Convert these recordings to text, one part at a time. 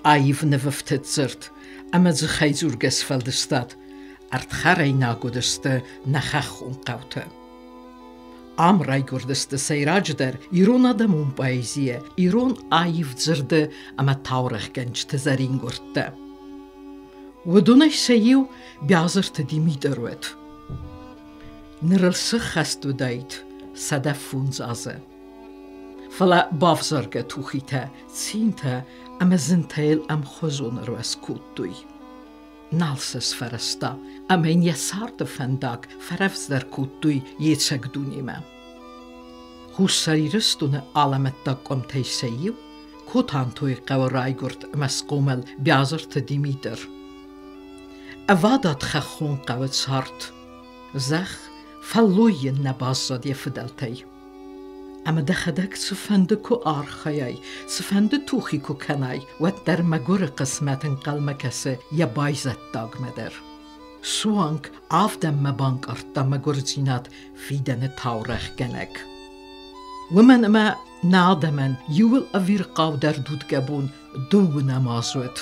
Аив нывӕфтыд дзырд ӕмӕ дзыхӕйдзургӕ сфӕлдыстад ӕрдхӕрӕйнаг уыдысты нӕ хӕххон хъӕуты. Ам райгуырдысты сӕйраджыдӕр ирон адӕмон поэзийӕ, ирон аив дзырды ӕмӕ таурӕгъгӕнджыты зӕрингуырдтӕ. Уыдонӕй сӕ иу Биазырты Димитр уыд. Ныр ыл сыххӕст уыдаид 105 азы. Фӕлӕ бавзаргӕ тухитӕ, цинтӕ ӕмӕ зынтӕ йыл ӕмхуызон ӕруӕз кодтой. Нал сӕ сфӕрӕзта ӕмӕ йын йӕ царды фӕндаг фӕрӕвдздӕр кодтой йе цӕг дунемӕ. Хуссар Ирыстоны алӕмӕттаг къуымтӕй сӕ иу, Котантойы хъӕуы райгуырд ӕмӕ схъомыл Биазырты Димитр. Ӕвадат хӕххон хъӕуы цард. Зӕхх фӕллой йын нӕ баззад йӕ фыдӕлтӕй. Ӕмӕ дӕхӕдӕг цыфӕнды куы архайай, цыфӕнды тухи куы кӕнай, уӕддӕр мӕгуыры хъысмӕт ӕнхъӕлмӕ кӕсы йӕ байзӕддагмӕ дӕр. Суанг авдӕнмӕ банкъардта мӕгуырдзинад фидӕны таурӕгъгӕнӕг. Уымӕн ӕмӕ нӕ адӕмӕн иууыл ӕвирхъаудӕр дудгӕбон дыууынӕм аз уыд.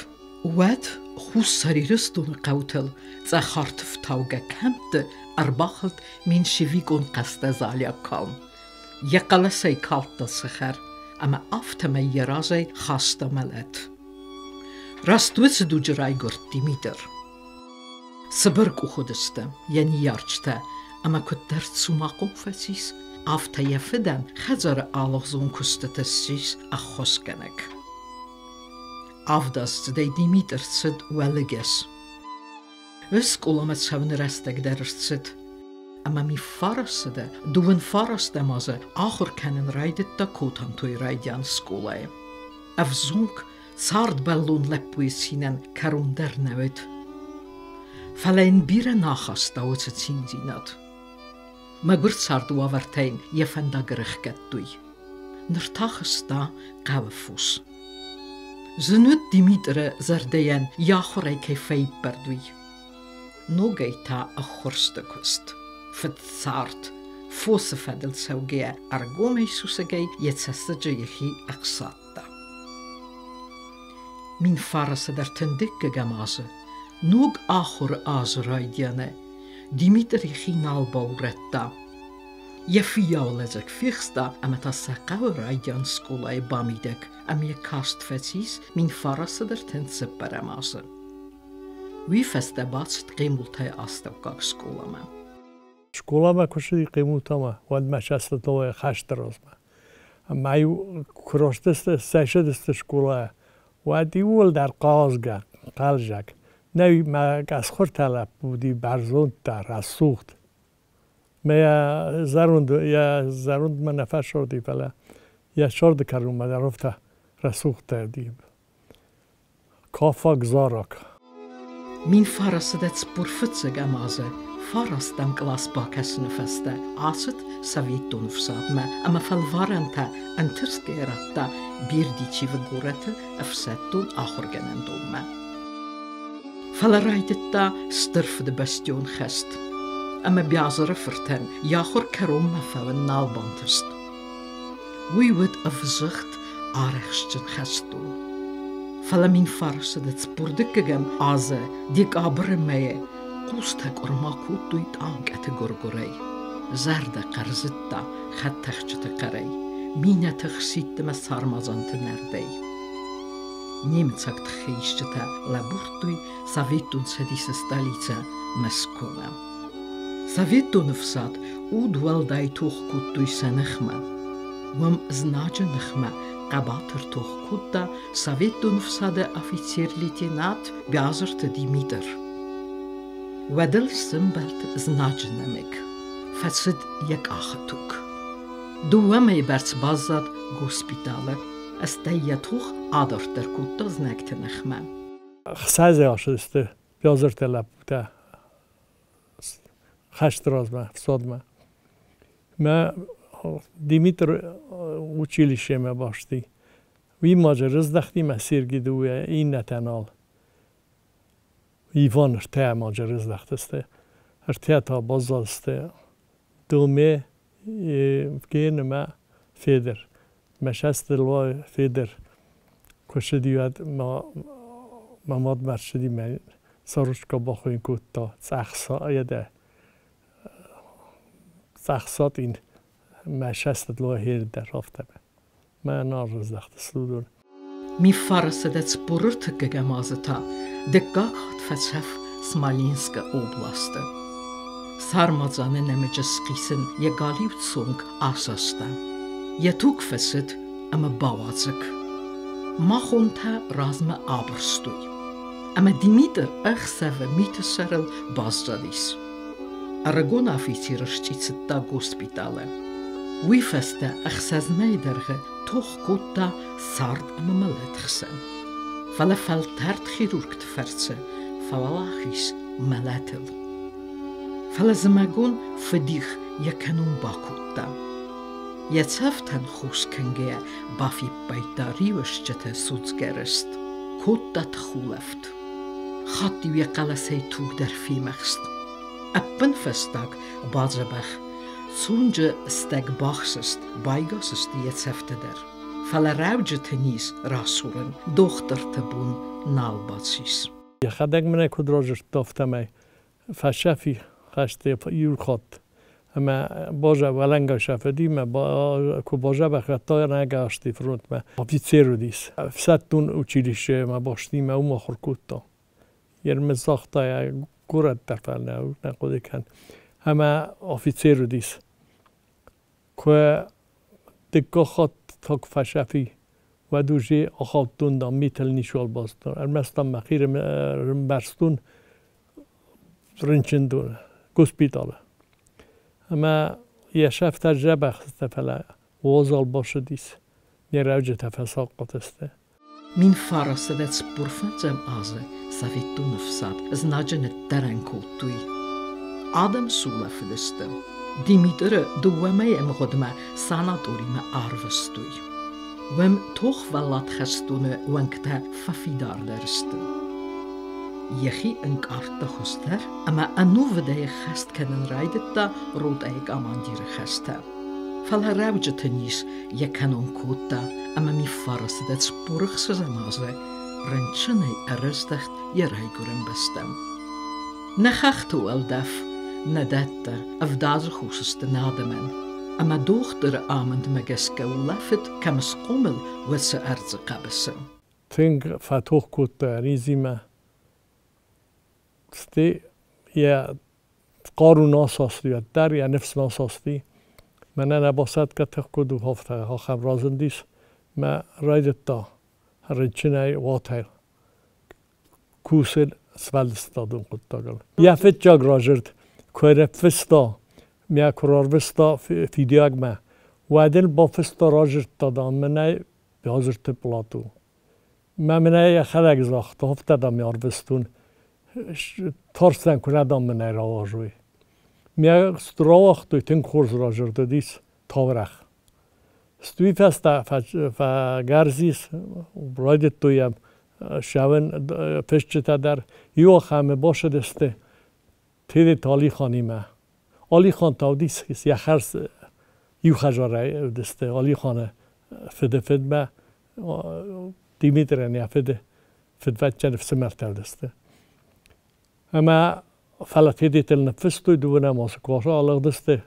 Уӕд Хуссар Ирыстоны хъӕутыл цъӕх арты фтаугӕ кӕмтты ӕрбахылд меньшевикон хъӕстӕ залиаг калм. Йӕ хъӕлӕсӕй калдта цӕхӕр ӕмӕ афтӕмӕй йӕ разӕй хаста мӕлӕт. Раст уыцы дуджы райгуырд Димитр. Цыбыр къух уыдысты йӕ ныййарджытӕ ӕмӕ куыддӕр цумахъом фӕцис, афтӕ йӕ фыдӕн хӕдзары алыгъуызон куыстыты ссис ӕххуысгӕнӕг. Авдаздзыдӕй Димитр цыд уӕлыгӕс. Скъоламӕ цӕуыны рӕстӕг дӕр ӕрцыд, ӕмӕ миффарасыды дыууын фарӕстӕм азы ахуыр кӕнын райдыдта Котантойы райдиан скъолайы. Ӕвзонг, цардбӕллон лӕппуйы цинӕн кӕрон дӕр нӕ уыд. Фӕлӕ йын бирӕ нӕ ахаста уыцы циндзинад. Мӕгуыр царды уавӕртӕ йын йӕ фӕндаг ӕрӕхгӕдтой. Ныр та хызта хъӕуы фос. Зын уыд Димитры зӕрдӕйӕн йӕ ахуырӕй кӕй фӕиппӕрд, уый. Ногӕй та ӕххуырсты куыст, фыдцард, фосы фӕдыл цӕугӕйӕ ӕргомӕй сусӕгӕй йӕ цӕссыджы йӕхи ӕхсадта. 1009 ӕртындыккӕгӕм азы ног ахуыры азы райдианы Димитр йӕхи нал баурӕдта. Йӕ фыййау лӕдзӕг фехста ӕмӕ та сӕ хъӕуы райдиан скъолайы бамидӕг ӕмӕ йӕ каст фӕцис 1034 азы. Уый фӕстӕ бацыд Хъемултайы астӕуккаг скъоламӕ. Скъоламӕ куы ссыди Хъемултамӕ, уӕд мӕ сӕстытыл хӕсты размӕ. Ӕмӕ-иу куы ростысты, сӕсыдысты скъолайӕ, уӕд иууылдӕр хъазгӕ, хъӕлдзӕг. Нӕ мӕ къӕсхуыртӕ лӕппу уыди бӕрзонддӕр, рӕсугъд. Мӕ йӕ зӕронд, йӕ зӕрондмӕ нӕ фӕсорди, фӕлӕ йӕ сорды кӕронмӕ дӕр афтӕ рӕсугъдтӕ уыди. Кафаг зарӕг. 1045 азы фарӕстӕм кълас бакӕсыны фӕстӕ ацыд Советон ӕфсадмӕ ӕмӕ фӕлварӕнтӕ ӕнтысгӕйӕ радта Бердичевы горӕты ӕфсӕддон ахуыргӕнӕндонмӕ. Фӕлӕ райдыдта Стыр Фыдыбӕстӕйон хӕст, ӕмӕ Биазыры фыртӕн йӕ ахуыр кӕронмӕ фӕуын нал бантыст. Уый уыд ӕвзыгъд, арӕхстджын хӕстон. Фӕлӕ 1000 цыппурдыккӕгӕм азы декабры мӕйы хъустӕ къуырма кодтой танкӕты гуыр-гуырӕй. Зӕрдӕ хъӕрзыдта хӕдтӕхджыты хъӕрӕй, минӕты хситтмӕ сармадзанты нӕрдӕй. Немыцаг тыххӕйисджытӕ лӕбурдтой Советон Цӕдисы столицӕ Мӕскуымӕ. Советон ӕфсад удуӕлдай тох кодтой сӕ ныхмӕ. Уым знаджы ныхмӕ хъӕбатыр тох кодта Советон ӕфсады афицер-лейтенант Биазырты Димитр. Уӕд ыл сӕмбӕлд знаджы нӕмыг, фӕцыд йӕ къахы туг. Дыууӕ мӕйы бӕрц баззад госпиталы, стӕй йӕ тох адарддӕр кодта знӕгты ныхмӕ. Хсӕзӕй ацыдысты Биазырты лӕппутӕ хӕсты размӕ, ӕфсадмӕ. Мӕ Димитр училищемӕ басти. Уый ма дзы рыздӕхти мӕ Серги дыууӕ, иннӕтӕ нал. Иван ӕртӕ ма дзы рыздӕхтысты. Ӕртӕ та баззадысты Доме, Евген ӕмӕ Федыр. Мӕ сӕстыл Федыр. Куы ссыди, уӕд мӕ мӕ мадмӕ ссыди, мӕ саручка бахуыйын кодта цъӕх йедӕ цъӕх сатин мӕ сӕстыд дӕр афтӕ. Мӕ нал раздӕхтысты уыдон. 1443 азы та дыккаг хатт фӕцӕф Смоленскы областы. Сармадзаны нӕмыджы схъисын йӕ галиу цонг асаста. Йӕ туг фӕцыд ӕмӕ бауадзыг. Махонтӕ размӕ абырстой. Ӕмӕ Димитр ӕхсӕвы миты сӕрыл баззадис. Ӕрыгон афицеры счъицыдта госпиталы. Уый фӕстӕ 6 мӕйы дӕргъы тох кодта цард ӕмӕ мӕлӕты хсӕн. Фӕлӕ фӕлтӕрд хирургты фӕрцы фӕуӕлахиз мӕлӕтыл. Фӕлӕ зымӕгон фыдих йӕ кӕнон бакодта. Йӕ цӕфтӕн хос кӕнгӕйӕ бафиппайдта риуӕсджыты судзгӕ рыст, кодта тыхулӕфт. Хатт-иу йӕ хъӕлӕсӕй туг дӕр фемӕхст. Ӕппынфӕстаг бадзӕбӕх, цонджы стӕг бахсыст, байгас сты йӕ цӕфтӕ дӕр. Фӕлӕ рӕуджыты низ расурын дохтырты бон нал бацис. Йӕхӕдӕг мын ӕй куыд разырдта, афтӕмӕй фӕсӕфи хӕсты иу хатт. Ӕмӕ база уӕлӕнгай сӕфыди, мӕ куы базӕбӕх радта ӕгасти фронтмӕ. Офицер уыдис. Ӕфсӕддон училищемӕ бастимӕ уым ахуыр кодта. Йе загъта, горӕт дӕр фӕлӕ нӕ хъуыды кӕн. Ӕмӕ офицер уыдис. Куы дыккаг хатт та куы фӕсӕфи, уӕд уже ахаудтон дам митыл ничуал базыдтон. Ӕрмӕст дам мӕхи рымбӕрстон рынчындоны, госпиталы. Ӕмӕ йӕ сӕфтӕ дзӕбӕх сты, фӕлӕ уазал басыдис, йӕ рӕуджытӕ фӕсахъхъат сты. 1945 азы Советон ӕфсад знаджы ныддӕрӕн кодтой. Адӕм сулӕфыдысты. Димитры 2 мӕйы ӕмгъуыдмӕ санаторимӕ арвыстой. Уым тохвӕллад хӕстоны уӕнгтӕ фӕфидардӕр сты. Йӕхи ӕнкъардта хуыздӕр ӕмӕ ӕнувыдӕй ӕххӕст кӕнын райдыдта ротӕйы командиры хӕстӕ. Фӕлӕ рӕуджыты низ йӕ кӕнон кодта ӕмӕ 1946 азы рынчынӕй ӕрӕздӕхт йӕ райгуырӕн бӕстӕм. Нӕ хӕхты уӕлдӕф, нӕ дӕттӕ ӕвдадзы хус сты нӕ адӕмӕн, ӕмӕ дохтыры амындмӕ гӕсгӕ улӕфыд, кӕм схъомыл, уыцы ӕрдзы хъӕбысы. Тынг фӕтох кодта ризимӕ. Стӕй йӕ хъару нӕ асасти, уӕддӕр йӕ ныфс нӕ асасти. Мӕнӕн ӕбасӕтгӕ тых куыд у, афтӕ ахӕм разындис. Мӕ райдыдта рынчынӕй уатӕй кусын сфӕлдыстадон хъуыддагыл. Йӕ фыццаг разырд куы ныффыста, мӕ куы рарвыста фидиуӕгмӕ, уӕд ын бафыста разырдта, дам, мӕнӕй базырты Плату. Мӕ мын ӕй йӕхӕдӕг загъта, афтӕ дам арвыстон, тарстӕн куы нӕ дам мын ӕй рауагътой. Мӕ рауагътой, тынг хорз разырд уыдис таурӕгъ. Уый фӕстӕ фӕгӕрз ис, райдыдтой йӕм ссӕуын фысджытӕ дӕр. Иу ахӕмы бацыдысты Тедеты Алиханимӕ. Алихан та уыдис йӕ хӕрз иу хӕдзарӕй уыдысты Алиханы фыды фыдмӕ, Димитрӕн йӕ фыды фыдвӕдджын ӕфсымӕртӕ уыдысты. Ӕмӕ фӕлӕ Тедетыл ныффыстой дыууынӕм азы куы алыгъдысты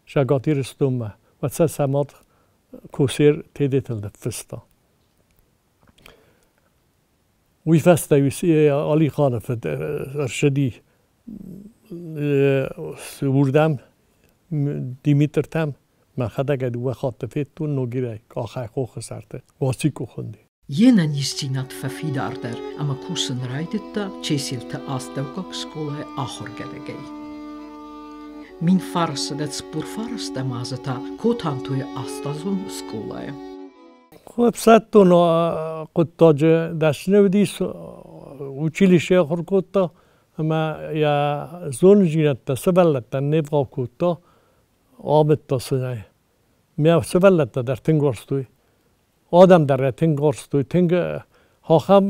Цӕгат Ирыстонмӕ, уӕд сӕ сӕ мад Косер Тедетыл ныффыста. Уый фӕстӕ Алиханы фыд ӕрсыди уырдӕм Димитртӕм. Мӕхӕдӕг ӕй дыууӕ хатты федтон Ногирӕй, къахӕй хохы сӕрты. Васико хуынди. Йе нӕниздзинад фӕфидардӕр ӕмӕ кусын райдыдта Чеселты астӕуккаг скъолайы ахуыргӕнӕгӕй. 1949 азы та Котантойы астазон скъолайы. Ӕфсӕддон хъуыддаджы дӕсны уыдис, училищейы ахуыр кодта ӕмӕ йӕ зонындзинӕдтӕ сывӕллӕттӕн не вгъау кодта, амыдта сын ӕй. Мӕ сывӕллӕттӕ дӕр тынг уарзтой. Адӕм дӕр ӕй тынг уарзтой, тынг ахӕм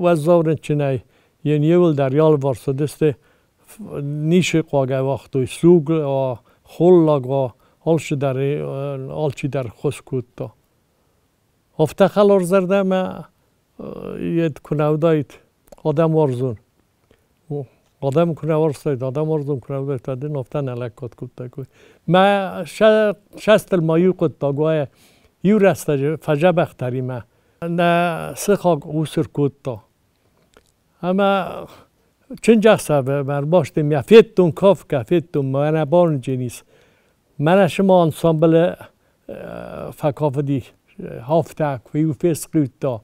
уӕззау рынчынӕй йын иууылдӕр йӕ алыварс уыдысты, ницы хъуаг ӕвӕрдтой, суг, холлаг, алцыдӕр, алчидӕр хос кодта. Афтӕ хӕларзӕрдӕ ӕмӕ Йед куы нӕ уыдаид адӕмуарзон, адӕм куы нӕ уарзтаид, адӕмуарзон куы нӕ уыдаид, уӕд ын афтӕ нӕ лӕггад кодтаиккой. Мӕ сӕстыл ма иу хъуыддаг уайы, иу рӕстӕджы фӕдзӕбӕхдӕр и мӕ. Нӕ сыхаг ус ӕркодта. Ӕмӕ чындзӕхсӕвы ӕрбастон мӕ федтон кафгӕ, федтон мӕнӕ бӕрнджын ис. Мӕнӕ цыма ансамблы фӕкафыди афтӕ, куы-иу фесхъиудта,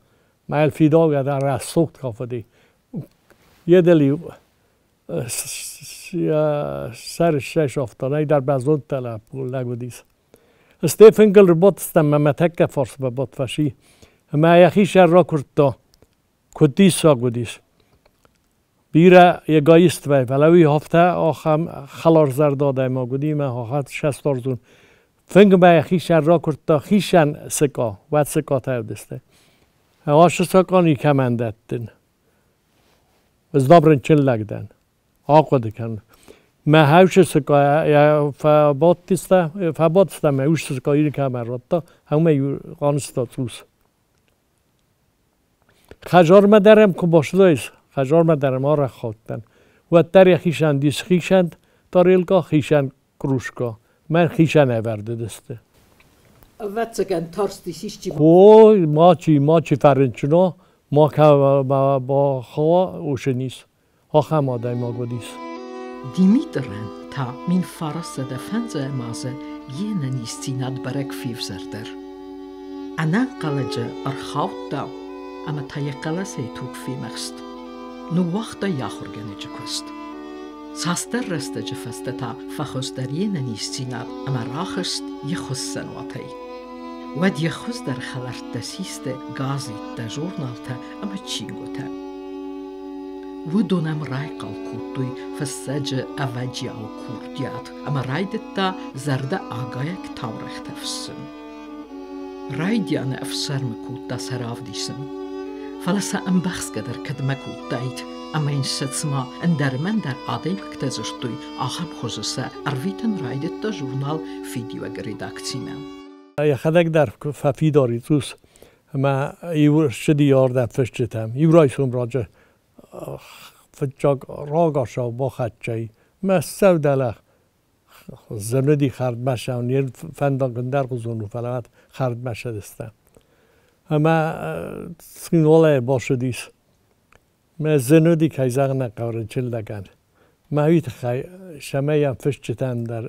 мӕ фидаугӕ дӕр рӕсугъд кафыди. Едыл-иу сӕр ссӕсӕфта, нӕй дӕр бӕрзондтӕ лӕг уыдис. Стефенгыл ӕрбадтыстӕм ӕмӕ мӕ тӕккӕ фарсмӕ бадт фӕци. Ӕмӕ йӕхи сӕр ракуырдта, куыд диссаг уыдис. Бирӕ эгоист вӕй, фӕлӕ уый афтӕ ахӕм хӕларзӕрдӕ адӕймаг уыди мӕ ахӕм сӕстуарзон. Фынгмӕ йӕхи сӕр ракуырдта хицӕн сыкъа, уӕд сыкъатӕ уыдысты. Ацы сыкъа никӕмӕн дӕттын. Ӕз дам рынчын лӕг дӕн. Ахъуыды кӕн. Мӕ хӕусы сыкъа фӕбадтыстӕ, фӕбадтыстӕ мӕ усы сыкъа никӕмӕн радта, ӕмӕ анызта цъус. Хӕдзармӕ дӕр ӕм куы бацыдаис, хӕдзармӕ дӕр ӕм арӕх хаудтӕн, уӕддӕр йӕхицӕн дис хицӕн тарелка, хицӕн кружка, мӕн хицӕн ӕвӕрд уыдысты. Ӕвӕццӕгӕн, тарстис исчи. Ой, мачи, мачи фӕрынчын у, ма бахауа усы низ. Ахӕм адӕймаг уыдис. Димитрӕн та 1905 азы йе нӕниздзинад бӕрӕг февзӕрдӕр. Ӕнӕнхъӕлӕджы ӕрхаудта ӕмӕ та йӕ хъӕлӕсӕй туг фемӕхст. Ныууагъта йӕ ахуыргӕнӕджы куыст. Цасдӕр рӕстӕджы фӕстӕ та фӕхуыздӕр йе нӕниздзинад ӕмӕ рахызт йӕ хуыссӕнуатӕй. Уӕд йӕ хуыздӕр хӕлӕрттӕ систы газеттӕ, журналтӕ ӕмӕ чингуытӕ. Уыдон ӕм райхъал кодтой фыссӕджы ӕвӕджиау курдиат ӕмӕ райдыдта зӕрдӕагайӕг таурӕгътӕ фыссын. Райдианы ӕфсӕрмы кодта сӕ равдисын, фӕлӕ сӕ ӕмбӕхсгӕ дӕр кӕдмӕ кодтаид ӕмӕ йын сӕ цыма ӕндӕрмӕ-ӕндӕр адӕймӕгтӕ дзырдтой, ахӕм хуызы сӕ ӕрвитын райдыдта журнал «Фидиуӕг» редакцимӕ. Йӕхӕдӕг дӕр фӕфидар и цъус ӕмӕ иу ссыди ардӕм фысджытӕм. Иу райсом раджы фыццаг рагацау бахӕццӕ и. Мӕ сӕудӕлӕ зӕнуди хӕрдмӕ сӕун, не фӕндаг ӕндӕргъуызон у, фӕлӕ хӕрдмӕ сӕдыстӕ. Ӕмӕ Цхинвалӕй бацыдис. Мӕ зӕнуди кӕй зӕгъын нӕ хъӕуы рынчынлӕгӕн. Мӕ уый тыххӕй цӕмӕй фысджытӕн дӕр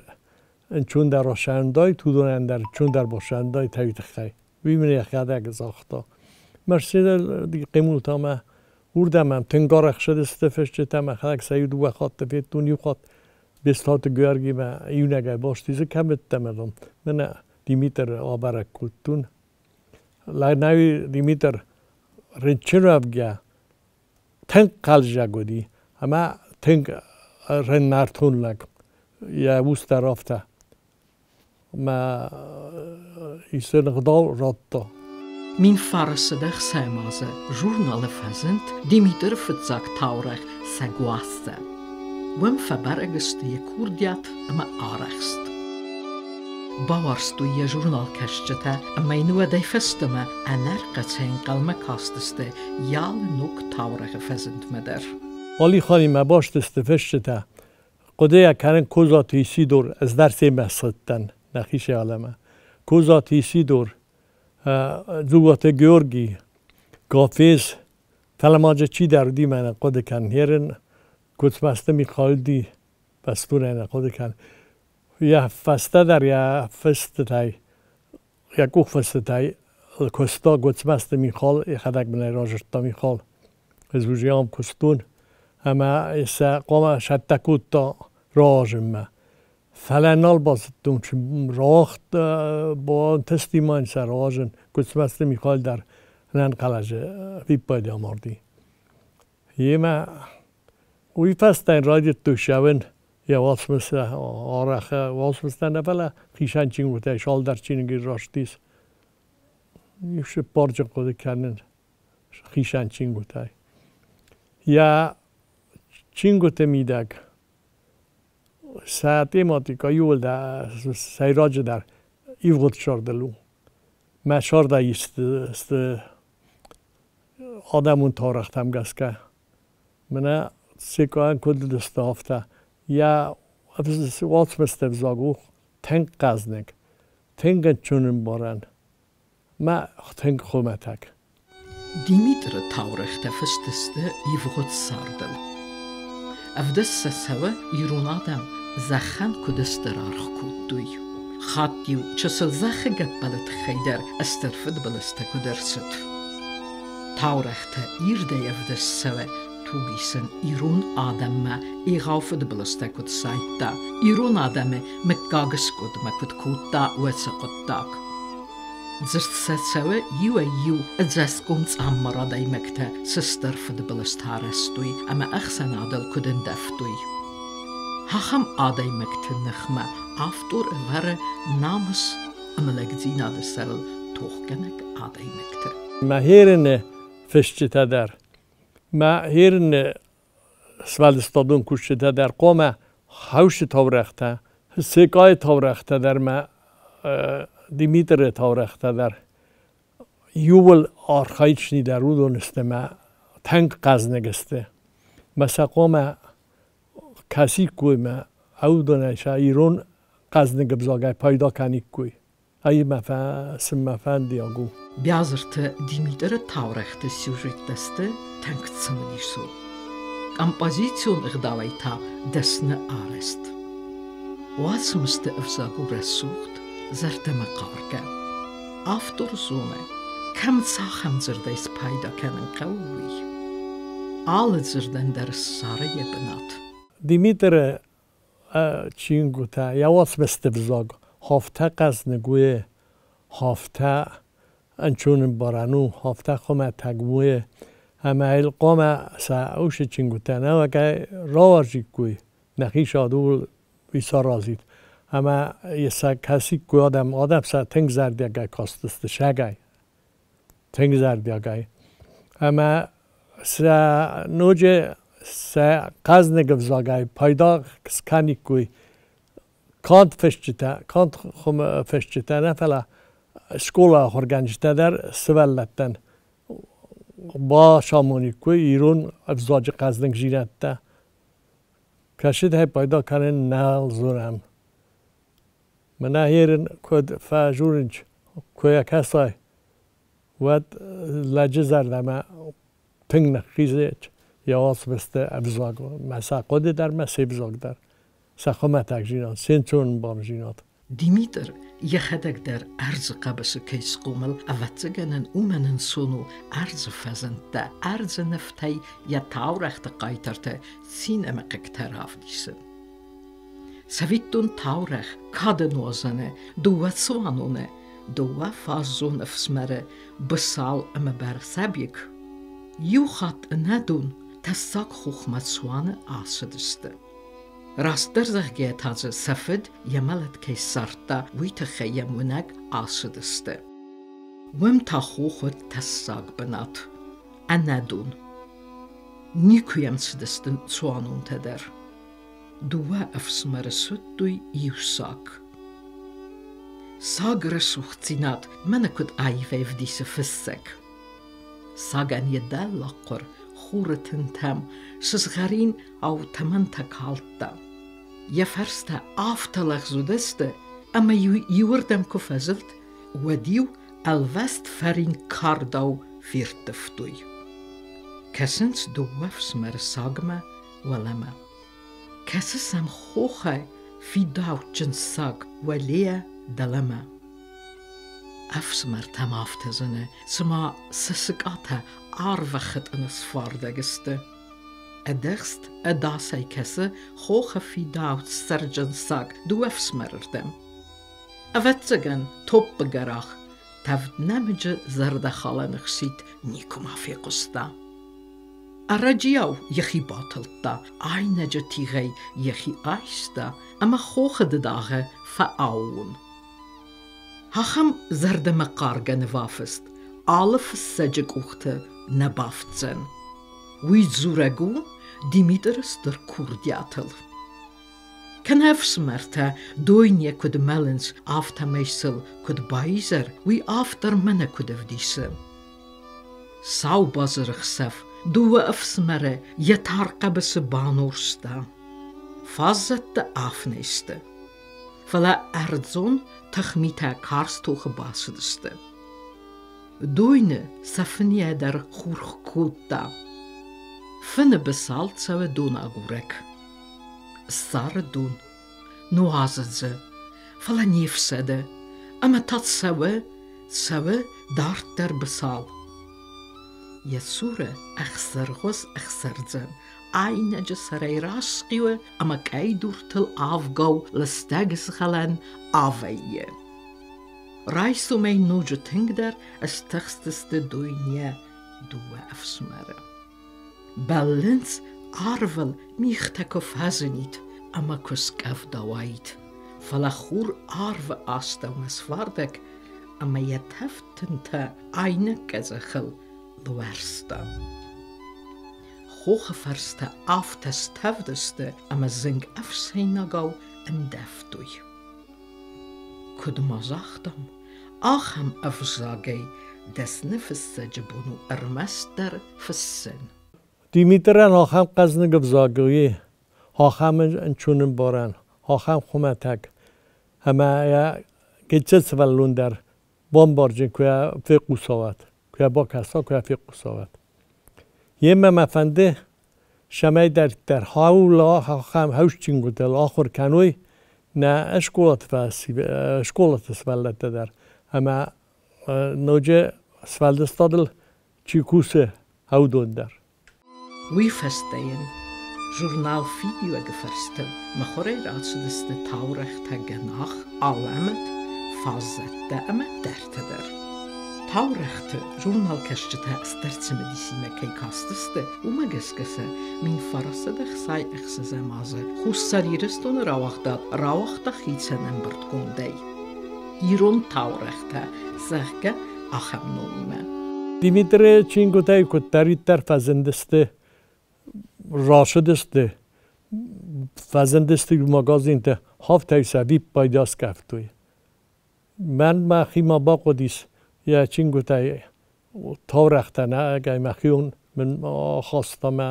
ӕнцондӕр расӕндаид, уыдонӕн дӕр ӕнцондӕр басӕндаид уый тыххӕй. Уый мын йӕхӕдӕг загъта. Хъемултамӕ уырдӕм ӕм тынг арӕх цыдысты фысджытӕ, мӕхӕдӕг сӕ иу дыууӕ хатты федтон, иу хатт Бестауты Георгимӕ иунӕгӕй баст дзы кӕм уыдтӕн, мӕнӕ Димитр абӕрӕг кодтон. Лӕгнӕуи Димитр рынчын уӕвгӕ тынг хъӕлдзӕг уыди ӕмӕ тынг рыннӕртон лӕг. Йӕ ус дӕр афтӕ. Мӕ исын ӕгъдау радта. 1960 азы журналы фӕзынд Димитры фыццаг таурӕгъ Сӕгуассӕ. Уым фӕбӕрӕг сты йӕ курдиат ӕмӕ арӕхст. Бауарзтой йӕ журналкӕсджытӕ ӕмӕ йын уӕдӕй фӕстӕмӕ ӕнӕрхъӕцӕй ӕнхъӕлмӕ кастысты йӕ алы ног таурӕгъы фӕзындмӕ дӕр. Алиханимӕ баст сты фысджытӕ. Хъуыдыйӕ кӕнын Козаты Исидор, ӕз дӕр семӕ ссыдтӕн нӕхи сеалӕмӕ. Козаты Исидор, Дзугаты Георги, Гафез, фӕлӕ ма дзы чидӕр уыди мӕнӕ хъуыды кӕн, Херын, Гуыцмӕзты Михаил ди, Пастурӕ нӕ хъуыды кӕн. Йӕ фӕстӕдӕр йӕ фыстытӕй, йӕ къухфыстытӕй куыста Гуыцмӕзты Михал, йӕхӕдӕг мын ӕй разырдта Михал. Ӕз уже ам куыстон ӕмӕ сӕ хъуамӕ сӕттӕ кодта разынмӕ. Фӕлӕ нал базыдтон, чи рагъд бантысти ма сӕ разын. Гуыцмӕзты Михал дӕр ӕнӕнхъӕлӕджы виппайды амарди. Йемӕ уый фӕстӕ райдыдтой цӕуын йӕ уацмыстӕ арӕх уацмыстӕ нӕ, фӕлӕ хицӕн чингуытӕй цалдӕр чиныджы растис. Иу цыппарджын хъуыды кӕнын хицӕн чингуытӕй. Йӕ чингуыты мидӕг сӕ тематикӕ иууылдӕр сӕйраджыдӕр ивгъуыд сӕрдыл у. Мӕ сӕрдӕй ист сты. Адӕмон таурӕгътӕм гӕсгӕ. Мӕнӕ Секъайӕн куыд уыдысты, афтӕ. Йӕ уацмысты ӕвзаг у тынг хъӕзныг, тынг ӕнцонӕмбарӕн мӕ тынг хуымӕтӕг. Димитры таурӕгътӕ фыст сты ивгъуыд цардыл. Ӕвдыст сӕ цӕуы, ирон адӕм зӕххӕн куыд стыр аргъ кодтой. Хатт-иу чысыл зӕххы гӕппӕлы тыххӕй дӕр стыр фыдбылызтӕ куыд ӕрцыд. Таурӕгътӕ ирдӕй ӕвдыст цӕуы тугисын ирон адӕммӕ егъау фыдбылызтӕ куыд сайдта, ирон адӕмы мыггагыскъуыдмӕ куыд кодта, уыцы хъуыддаг. Дзырд сӕ цӕуы иуӕй-иу ӕдзӕсгом цъаммар адӕймӕгтӕ цы стыр фыдбылызтӕ арӕзтой ӕмӕ ӕхсӕнадыл куыд ӕндӕвтой. Ахӕм адӕймӕгты ныхмӕ автор ӕвӕры намыс ӕмӕ лӕгдзинады сӕрыл тохгӕнӕг адӕймӕгты. Мӕ херыны фысджытӕ дӕр, мӕ херыны сфӕлдыстадон кусджытӕ дӕр хъуамӕ хаусы таурӕгътӕ, Секъайы таурӕгътӕ дӕр мӕ Димитры таурӕгътӕ дӕр иууыл архайджын дӕр уыдон сты мӕ тынг хъӕзныг сты. Мӕ сӕ хъуамӕ кӕсиккой мӕ уыдонӕй сӕ ирон хъӕзныг ӕвзагӕй пайда кӕниккой. Ай мӕ цы мӕ фӕндиаг у. Биазырты Димитры таурӕгъты сюжеттӕ сты тынг цымыдисон. Композицион ӕгъдауӕй та дӕсны арӕзт. Уацмысты ӕвзаг у рӕсугъд, зӕрдӕмӕхъаргӕ. Автор зоны, кӕм цахӕм дзырдӕй спайда кӕнын хъӕуы, уый. Алы дзырдӕн дӕр ссары йӕ бынат. Димитры чингуытӕ, йӕ уацмысты взаг афтӕ хъӕзныг у, афтӕ ӕнцонӕмбарӕн у, афтӕ хуымӕтӕг у, ӕмӕ йыл хъуамӕ сӕ уыцы чингуытӕ нӕуӕгӕй рауарзиккой, нӕхи сад ууыл уый саразид. Ӕмӕ сӕ кӕсиккой адӕм, адӕм сӕ тынг зӕрдиагӕй кастысты сӕгӕй, тынг зӕрдиагӕй. Ӕмӕ сӕ ноджы сӕ хъӕзныг ӕвзагӕй пайда скӕниккой канд фысджытӕ, канд фысджытӕ нӕ, фӕлӕ скъола ахуыргӕнджытӕ дӕр сывӕллӕттӕн бацамониккой ирон ӕвзаджы хъӕздыгдзинӕдтӕ. Кӕсытӕй пайда кӕнын нал зонӕм. Мӕнӕ ерын куыд фӕзурынч, куы йӕ кӕсай, уӕд лӕджы зӕрдӕмӕ тынг ныххизы йӕ уацмысты ӕвзаг. Мӕ сӕ хъуыды дӕр, мӕ се взаг дӕр. Сӕ хуымӕтӕгдзинад, се нцонбардзинад. Димитр йӕхӕдӕг дӕр ӕрдзы хъӕбысы кӕй схъомыл, ӕвӕццӕгӕн ын уымӕн ӕнцон у ӕрдзы фӕзындтӕ, ӕрдзы нывтӕй йӕ таурӕгъты хъайтартӕ цин ӕмӕ хъыгтӕ равдисын. Цӕвиттон таурӕгъ кады нуазӕны дыууӕ цуаноны, дыууӕ фаззон ӕфсымӕры Бысал ӕмӕ Бӕрсӕбег иу хатт ӕнӕдон тӕссаг хохмӕ цуаны ацыдысты. Растдӕр зӕгъгӕйӕ та дзы сӕ фыд йӕ мӕлӕт кӕй ссардта, уый тыххӕй йӕм уынӕг ацыдысты. Уым та хох уыд тӕссаг бынат, ӕнӕдон. Никуы йӕм цыдысты цуанонтӕ дӕр. Дыууӕ ӕфсымӕры суыдтой иу саг. Саг рӕсугъддзинад мӕнӕ куыд аивӕй ӕвдисы фыссӕг. Сагӕн йӕ дӕллагхъуыр хуры тынтӕм сызгъӕрин ау тӕмӕнтӕ калдта. Йӕ фӕрстӕ афтӕ лӕгъз уыдысты, ӕмӕ-иу иуырдӕм куы фӕзылд, уӕд-иу ӕлвӕст фӕринк кардау ферттывтой. Кӕсынц дыууӕ фсымӕры сагмӕ уӕлӕмӕ. Кӕсы сӕм хохӕй фидауджын саг уӕлейӕ дӕлӕмӕ. Ӕфсымӕртӕм афтӕ зыны, цыма сӕ сыкъатӕ арвы хытъыны сфардӕг сты. Ӕдыхст ӕдасӕй кӕсы хохы фидауц сӕрджын саг дыууӕ фсымӕрырдӕм. Ӕвӕццӕгӕн, топпы гӕрах тӕвд нӕмыджы зӕрдӕхалӕн ӕхситт никуыма фехъуыста. Ӕрӕджиау йӕхи батылдта, айнӕджы тигъӕй йӕхи айста ӕмӕ хохы дыдагъы фӕаууон. Ахӕм зӕрдӕмӕхъаргӕ нывафыст алы фыссӕджы къухты нӕ бафтдзӕн. Уый дзурӕг у Димитры стыр курдиатыл. Кӕнӕ ӕфсымӕртӕ дойне куыд мӕлынц, афтӕмӕй сыл куыд баизӕр, уый автор мӕнӕ куыд ӕвдисы. Сау базыры хсӕв дыууӕ ӕфсымӕры йӕ тар хъӕбысы банорста. Фаззӕттӕ афынӕй сты. Фӕлӕ ӕрдзон тыхмитӕ карз тохы бацыдысты. Дойны сӕ фынӕй дӕр хурх кодта. Фыны бысал цӕуы донагурӕг. Ссары дон, нуазы дзы, фӕлӕ не фсӕды, ӕмӕ та цӕуы, цӕуы дарддӕр бысал. Йӕ цуры ӕхсӕргъуыз ӕхсӕрдзӕн айнӕджы сӕрӕй расхъиуы ӕмӕ къӕйдуртыл авгау лыстӕг згъӕлӕн авӕййы. Райсомӕй ноджы тынгдӕр стыхстысты дойныйӕ дыууӕ ӕфсымӕры. Бӕллынц, арвыл мигътӕ куы фӕзынид ӕмӕ куы скъӕвда уаид. Фӕлӕ хур арвы астӕумӕ сфардӕг ӕмӕ йӕ тӕвд тынтӕ айнӕг къӕдзӕхыл луӕрста. Хохы фӕрстӕ афтӕ стӕвд сты ӕмӕ зынг ӕфсӕйнагау ӕндӕвтой. Куыд ма загътам, ахӕм ӕвзагӕй дӕсны фыссӕджы бон у ӕрмӕстдӕр фыссын. Димитрӕн ахӕм хъӕзныг ӕвзаг и, ахӕм ӕнцонӕмбарӕн, ахӕм хуымӕтӕг, ӕмӕ йӕ гыццыл сывӕллон дӕр бамбарджын куы фехъусауат, куы бакӕса, куы фехъусауат. Йемӕ мӕ фӕнды, цӕмӕйдӕриддӕр ахӕм хӕсджынгуытыл ахуыр кӕной нӕ скъолаты сывӕллӕттӕ дӕр ӕмӕ ноджы сфӕлдыстадыл чи кусы, уыдон дӕр. Уый фӕстӕ йын журнал «Фидиуӕг-ы фӕрстыл мыхуырӕй рацыдысты таурӕгътӕ гӕнах, алӕмӕт, фаззӕттӕ ӕмӕ дӕртӕ дӕр. Таурӕгъты журналкӕсджытӕ стыр цымыдисимӕ кӕй кастысты, уымӕ гӕсгӕ сӕ 1966 азы Хуссар Ирыстоны рауагъдад рауагъта хицӕн ӕмбырдгондӕй. Ирон таурӕгътӕ, зӕгъгӕ, ахӕм номимӕ. Димитры чингуытӕй куыддӕриддӕр фӕзындысты, рацыдысты, фӕзындысты магазинты, афтӕ сӕ виппайды аскъӕфтой. Мӕн мӕхимӕ бахъуыдис йӕ чингуытӕй таурӕгътӕ нӕ, мӕхион мын ахаста мӕ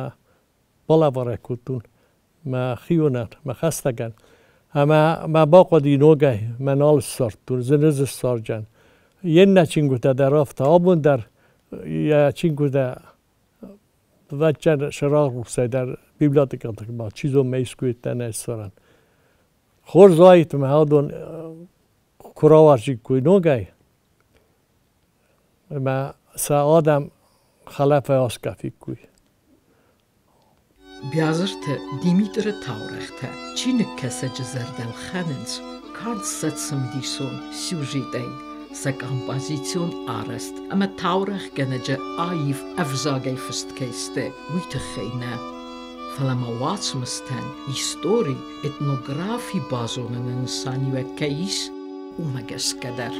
балӕвар кодтон мӕ хионӕн, мӕ хӕстӕгӕн. Ӕмӕ мӕ бахъуыди ногӕй, мӕ нал ссардтон, зыны ссарджан. Йе ннӕ чингуытӕ дӕр афтӕ, абон дӕр йӕ чингуытӕ вӕччӕн сӕрагъурсӕй дӕр библиотекӕты ма чи зон мӕ искуы нӕ ссарӕн. Хорз уаид мӕ адон куы рауарзиккой ногӕй, ӕмӕ сӕ адӕм хӕлӕфӕй аскъӕфиккой. Биазырты Димитры таурӕгътӕ чиныгкӕсӕджы зӕрдӕ лхӕнынц канд сӕ цымыдисон сюжетӕй, сӕ композицион арӕзт ӕмӕ таурӕгъгӕнӕджы аив ӕвзагӕй фыст кӕй сты, уый тыххӕй нӕ, фӕлӕ ма уацмыстӕн истори, этнографи базоныны нысаниуӕг кӕй ис, уымӕ гӕсгӕ дӕр.